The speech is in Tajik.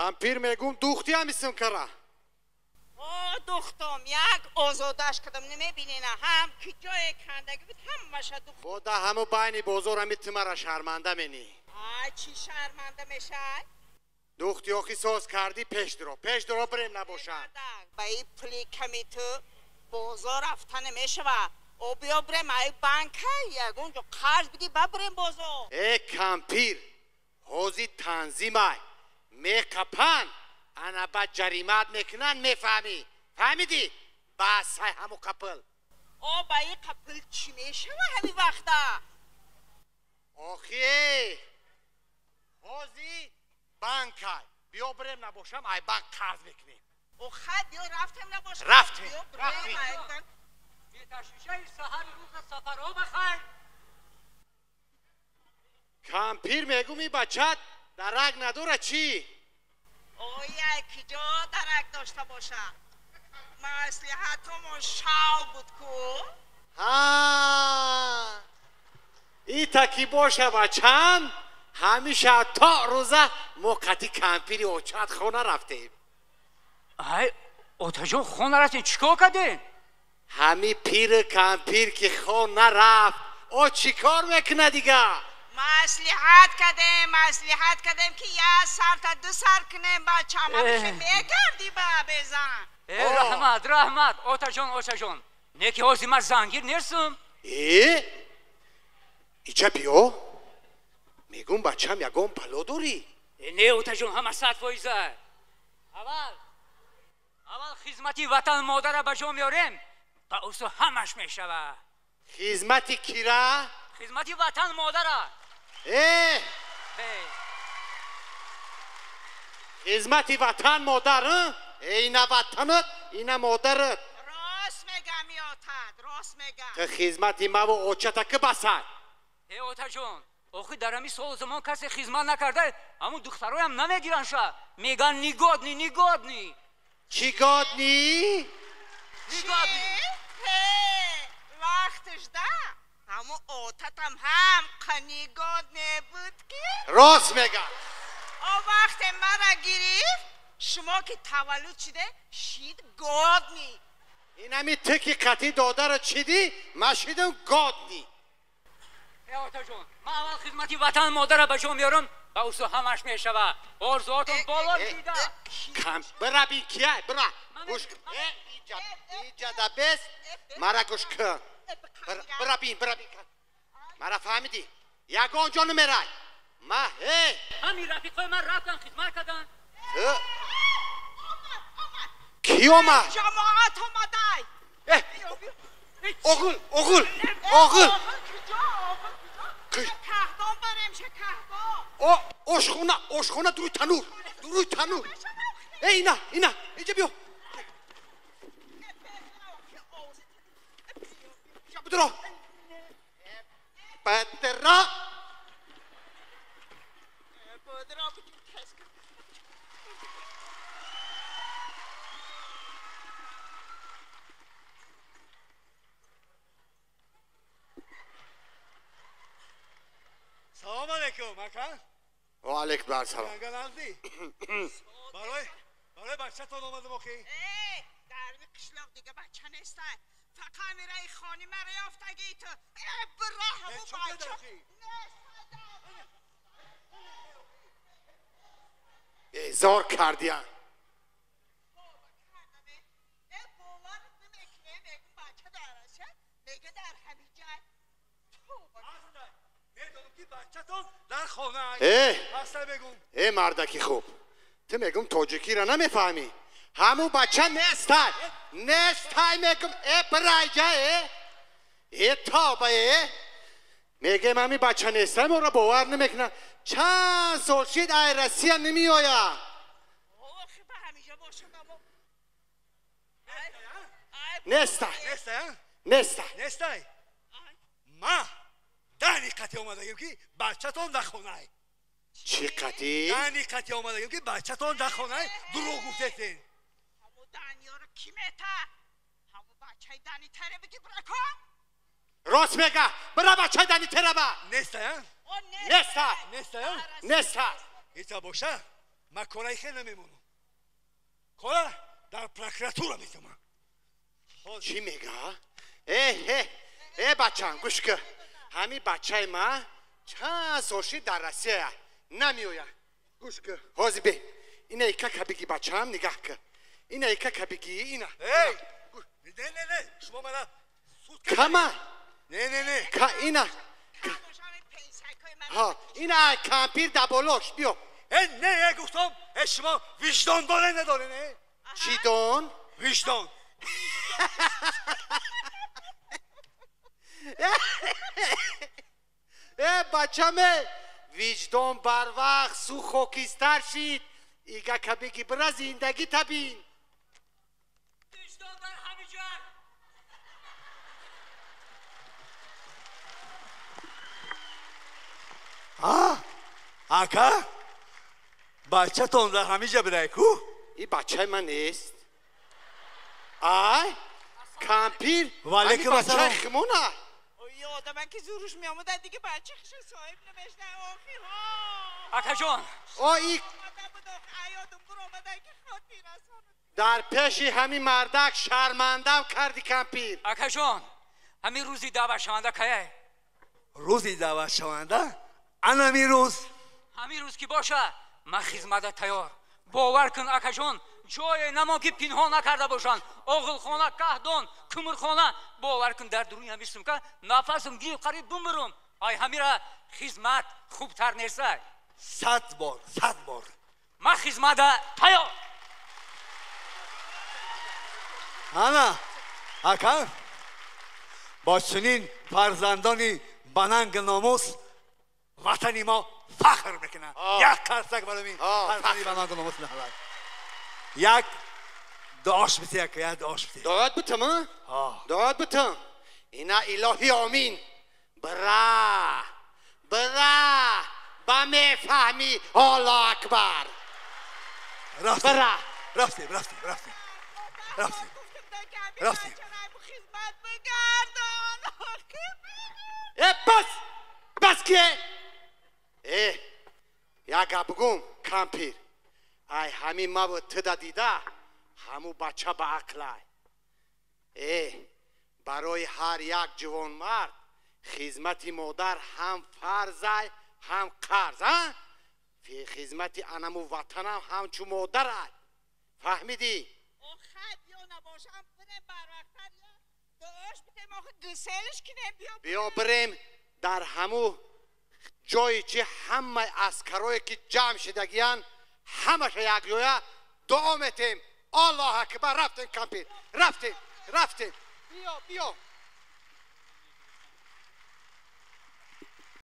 Кампир мегум духти ҳамисм кара. О, духтом, як озодаш кадам намебинена, ҳам ки ҷое кандаги буд, ҳамаша духт. Бода ҳаму байни бозор ҳами тимара шарманда менӣ. Ай, чӣ шарманда мешай? Духти охи соз кардӣ пеш дуро, пеш дуро бирем набошад. Ба и пули ками ту бозор рафта намешава. О, биё бирем ай банка, ягон ҷо қарз биди, ба бирем бозор. Э, кампир, ҳози танзимай. Меқапан, ана ба ҷаримат мекунанд, мефаҳмӣ. Фаҳмидӣ? Бас ай ҳаму қапил. О, ба и қапил чӣ мешава ҳами вақта? Охи, ҳози банкай. Биё бирем набошам, ай банк қарз мекунем. О, хай, биё рафтем набошам. Рафтем, рафтем. Беташвишаи саҳари рӯза сафарҳо бахайр. Кампир мегум и бачат дарак надора чӣ? Ояй, киҷо дарак дошта боша? Маслиҳатумон шав буд ку? Ҳа, ита ки боша бачам, ҳамиша то рӯза мо қати кампири очат хона рафтем. Ай, отаҷон, хона рафтем, чӣ кор кардем? Ҳами пири кампир ки хона рафт, о чӣ кор мекуна дига? Маслиҳат кардем, маслиҳат кардем ки як сарта ду сар кунем, бачам, ҳамиша мекардӣ ба безан. Э, раҳмат, раҳмат, отаҷон, очаҷон. Не ки ҳозир ман зангир нестам. Э, иҷа биё. Мегум бачам ягон бало дорӣ? Э, не, отаҷон, ҳама 100%. Аввал, аввал хизмати ватан модара ба ҷо меорем, ба усу ҳамаш мешава. Хизмати кира? Хизмати ватан модара. Э! Хизмати ватан модар, э? Ина ватанат, ина модарат. Рост мегам, отат, рост мегам. Ту хизмати маву очата ки басай? Э, отаҷон, охи дар ҳамин солу замон касе хизмат накарда, ҳамун духтароям намегиранд ша. Меган негодный, негодный. Чӣ годный? Негодный. Вақташ да, ҳамун отатам ҳам негодный буд ки? Рост мегам. О, вақте мара гирифт, шумо ки таваллуд шиде, шид годный. Инами ту ки қати додарат шидӣ, ман шидам годный. Э, отаҷон, ман аввал хизмати ватан модара ба ҷо меорам, ба усу ҳамаш мешава. Орзуотон боло дида. Бира бин кияй, бира. Гӯш э, иҷа, иҷа да бес, мара гӯш кун. Бира бин, бира бин. Мара фаҳмидӣ? Ягон ҷо намерай. Ма, э! Ҳамин рафиқои ман рафтан хизмат кардан. Кӣ омад? Ҷамоат омадай. Э, оғул, оғул, оғул. Каҳдон барем ше, каҳдон. О, ошхона, ошхона дуруи танур, дуруи танур. Э, ина, ина, иҷа биё. Иҷа бидро. Петра. Салом алейкум, ака. Ва алейкум ассалом. Гангаланди. Барои барои бачатон омадам охи. Э, дар ми қишлоқ дига бача нестай. Фақат мераи хони мара ёфтагӣ ту. Э, бира ҳаму бача. Безор кардиян. Э, бовар намекунем, мегум бача дар аша, мега дар ҳамин ҷай. Медонам ки бачатон дар хона. Э! Ҳаста мегум. Э, мардаки хуб. Ту мегум тоҷикиро намефаҳмӣ. Ҳамун бача нестай. Нестай мегум, э, бирайҷа, э. Э, тоба, э. Мегем ҳамин бача нестай, моро бовар намекунад. Чанд сол шид ай Россия намеояд. Охи, ба ҳаминҷо бошам амо. Нестай. Нестай, а? Нестай. Нестай. Ма дани қати омадагим ки бачатон дар хонай. Чӣ қати? Дани қати омадагим ки бачатон дар хонай, дурӯғ гуфтетен. Ҳаму даниёро ки мета? Ҳаму бачаи дани таре биги бирако? Рост мега, бира бачаи дани тераба. Нестай, а? О, Нестай. Нестай, а? Нестай. Ита боша, Ман кораи хел намемонам. Кора дар прокуратура метамам. Чӣ мега? Э, бачам, гӯш кун. Ҳамин бачаи ман чанд сол шид дар Россия намеояд. Гӯш кун. Ҳозир бе. Ина ика бигӣ бачам, нигаҳ кун. Ина ика бигӣ, ина. Эй! Не, не, не, шумо мана суд Кама? Не, не, не. Ка ина. Ҳа, ина кампир да болош, биё. Э, не, э, гуфтам, э, шумо виҷдон доред, надоред, э? Чӣ дон? Виҷдон. Э, бачаме, виҷдон барвақт су хокистар шид. Ига кабиги бира зиндагӣ табин. Виҷдон дар ҳамиҷа. А, ака, бачатон дар ҳамиҷа бидай ку? И бачаи ман нест. Ай, кампир, Ва алайкум ҳамин бачаи ассалом. химона. Ой, одама ки зуруш меомада диге бача хиша соҳиб намешна охир. Акаҷон, О, и Омада буд ох, аёдум буромада ки хотиррасон. Дар пеши ҳамин мардак шармандам карди кампир. Акаҷон, ҳамин рӯзи даъватшаванда кае? Рӯзи даъватшаванда анами рӯз. Ҳамин рӯз ки боша, ман хизмата тайёр. Бовар кун, акаҷон, ҷое намон ки пинҳон накарда бошанд. Оғилхона, каҳдон, кумирхона. Бовар кун, дар дуруни ҳамин сумка нафасам гирифт, қариб бумирум. Ай, ҳамира хизмат хубтар нестай. 100 бор, 100 бор. Ман хизмата тайёр. Ана, ака, бо чунин фарзандони бананг номус ватани мо фахр мекунад. Як қарсак барои ин фарзанди бананг номус меҳавад. Як дуош бите, ака, як дуош бите. Дуоят бутам, а? Дуоят бутам. Ина илоҳи омин. Бира, бира, ба мефаҳмӣ Аллоҳ акбар. Рафтем. Бира. Рафтем, рафтем, рафтем. Рафтем. Рафтем. Хизмат бигардон. Э, бас! Бас ки? Э, як гап бугум, кампир. Ай, ҳамин маву туда дида, ҳаму бача ба ақлай. Э, барои ҳар як ҷувонмард хизмати модар ҳам фарзай, ҳам қарз, а? Хизмати анаму ватанам ҳамчу модарай. Фаҳмидӣ? Охай, биё набошам, бирем барвақттар я дуош битем, охи гуселш кинем, биё. Биё бирем дар ҳаму ҷое чи ҳамаи аскарое ки ҷамъ шидагиянд, ҳамаша якҷоя дуо метем. Аллоҳ акбар, рафтем кампир, рафтем, рафтем. Биё, биё.